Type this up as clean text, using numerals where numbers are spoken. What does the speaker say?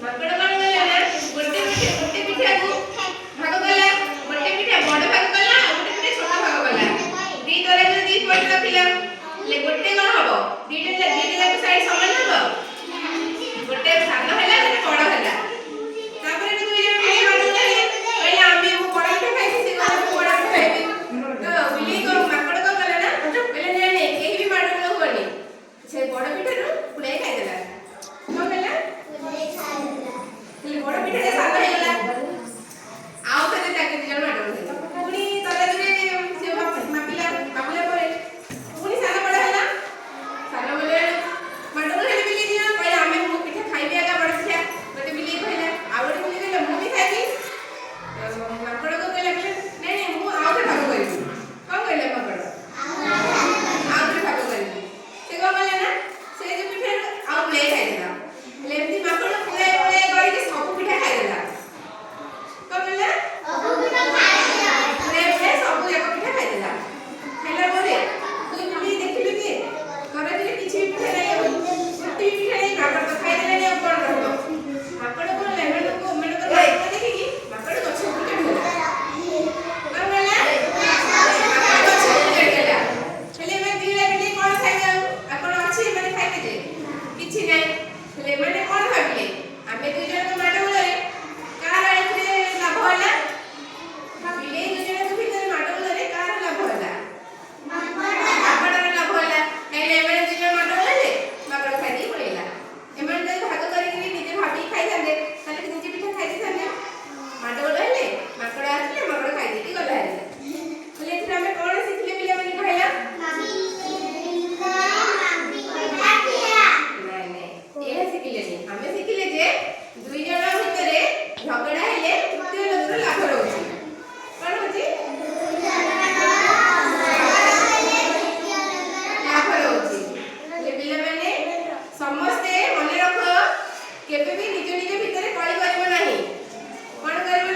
ମାଙ୍କଡ଼ କଣ କଲା ନା, ଗୋଟେ ପିଠା, ଗୋଟେ ପିଠାକୁ ଭାଗ କଲା। ଗୋଟେ ପିଠା ବଡ ଭାଗ କଲା ଆଉ ଗୋଟେ ପିଠା ଛୋଟ ଭାଗ କଲା। ଦି ତରାଜୁ ଦି ପଟେ ରଖିଲା। ହେଲେ ଗୋଟେ କଣ ହବ? ଦିଟା ଦିଟା ଯାକ ସାଇଡ ସମାନ ହବ? ଗୋଟେ ସାନ ହେଲା, ଗୋଟେ ବଡ ହେଲା। ତାପରେ ବି ଦୁଇ ଜଣ ମିଳି ମାଡ଼ଗୋଳ ହେଲେ। କହିଲେ ଆମେ ମୁଁ ବଡ ପିଠା ଖାଇବି। ସେ କହିଲେ ମୁଁ ବଡ ପିଠା ଖାଇବି। ତ ବିଲେଇ କଣ, ମାଙ୍କଡ କଣ କଲା ନା, କହିଲେ ନାଇଁ ନାଇଁ, କେହି ବି ମାଡ଼ଗୋଳ ହୁଅନି। ସେ ବଡ ପିଠାରୁ ପୁଳାଏ ଖାଇଦେଲା। କଣ କଲା? ହେଲେ ବଡ ପିଠାଟା ସାନ ହେଇଗଲା। ଆଉ ଥରେ ତାକେ ଦି ଜଣ ମାଡ଼ଗୋଳ ହେଲେ। ପୁଣି ତରାଜୁରେ ସେ ମାପିଲା। ମାପିଲା ପରେ ପୁଣି ସାନ ବଡ ହେଲା। ସାନ ବଡ ମାଡ଼ଗୋଳ ହେଲେ ବିଲେଇ ଦି ଜଣ। କହିଲେ ଆମେ ମୁଁ ପିଠା ଖାଇବି ଆଗା, ବଡ ପିଠା। ଗୋଟେ ବିଲେଇ କହିଲା, ଆଉ ଗୋଟେ ବିଲେଇ କହିଲା, ମୁଁ ବି ଖାଇବି। ମାଙ୍କଡ଼ କଣ କହିଲା? କହିଲା, ନାଇଁ ନାଇଁ, ମୁଁ ଆଉ ଥରେ ଭାଗ କରିବି। କଣ କହିଲା ମାଙ୍କଡ଼? ଆଉ ଥରେ ଭାଗ କରିବି। ସେ କଣ କଲା ନା, ସେ ଯୋଉ ପିଠାରୁ ଆଉ ପୁଳାଏ ଖାଇଦେଲା। ହେଲେ ଏମିତି ମାଙ୍କଡ଼ ପୁଳାଏ ପୁଳାଏ କରିକି ସବୁ ପିଠା ଖାଇଦେଲା। କଣ କଲା? ପୁଳାଏ ପୁଳାଏ ସବୁ ଯାକ ପିଠା ଖାଇଦେଲା। ଖାଇଲା ପରେ ଦୁଇ ବିଲେଇ ଦେଖିଲୁ ଯେ ତରାଜୁରେ କିଛି ବି ପିଠା ନାହିଁ ଆଉ, ଗୋଟେ ବି ପିଠା ନାହିଁ। ମାଙ୍କଡ଼ ତ ଖାଇଦେଲାଣି, ଆଉ କଣ ରହିବ? ମାଙ୍କଡ଼ କଣ ହେଲା? ଏମାନଙ୍କୁ ଏମାନଙ୍କର ମାଙ୍କଡ଼ ଦେଖିକି ମାଙ୍କଡ଼ ଗଛ ଉପରୁ ଚଢିଗଲା। କଣ କଲା? ମାଙ୍କଡ଼ ଗଛ ଉପରୁ ଚଢିଗଲା। ହେଲେ ଏମାନେ ଦିଟା ବିଲେଇ କଣ ଖାଇବେ ଆଉ? ଆଉ କଣ ଅଛି ଏମାନେ ଖାଇବେ ଯେ? କିଛି ନାହିଁ। ହେଲେ ଏମାନେ କଣ ଭାବିଲେ? ଆମେ ଦୁଇ ଜଣଙ୍କ ମାଡ଼ଗୋଳରେ କାହାର ଏଥିରେ ଲାଭ ହେଲା? ବିଲେଇ ଦୁଇ ଜଣଙ୍କ ଭିତରେ ମାଡ଼ଗୋଳରେ କାହାର ଲାଭ ହେଲା? ମାଙ୍କଡ଼ର ଲାଭ ହେଲା। କାହିଁକି? ଏମାନେ ଦୁଇ ଜଣ ମାଡ଼ଗୋଳ ହେଲେ, ମାଙ୍କଡ଼ ଖାଇଦେଇ ପଳେଇଲା। ଏମାନେ ଯଦି ଭାଗ କରିକି ନିଜେ ଭାବିକି ଖାଇଥାନ୍ତେ, ତାହେଲେ ନିଜେ ପିଠା ଖାଇ ଦେଇଥାନ୍ତେ। ମାଡ଼ଗୋଳ ହେଲେ, ମାଙ୍କଡ଼ ଆସିଲେ, ମାଙ୍କଡ଼ ଖାଇଦେଇକି ଗଲା ହେଲେ। ହେଲେ ଏଥିରେ ଆମେ କଣ ଶିଖିଲେ ପିଲାମାନେ, କହିଲା? ନାଇଁ ନାଇଁ, ଏହା ଶିଖିଲେନି। ଆମେ ଶିଖିଲେ ଯେ ଦୁଇ ଜଣ ଭିତରେ ଝଗଡ଼ା ହେଲେ ତୃତୀୟ ଲୋକର ଲାଭ ରହୁଛି। କଣ ହଉଛି? ଲାଭ ରହୁଛି। ହେଲେ ପିଲାମାନେ ସମସ୍ତେ ମନେ ରଖ, କେବେ ବି ନିଜ ନିଜ ଭିତରେ କଳି କରିବ ନାହିଁ। କଣ କରିବ?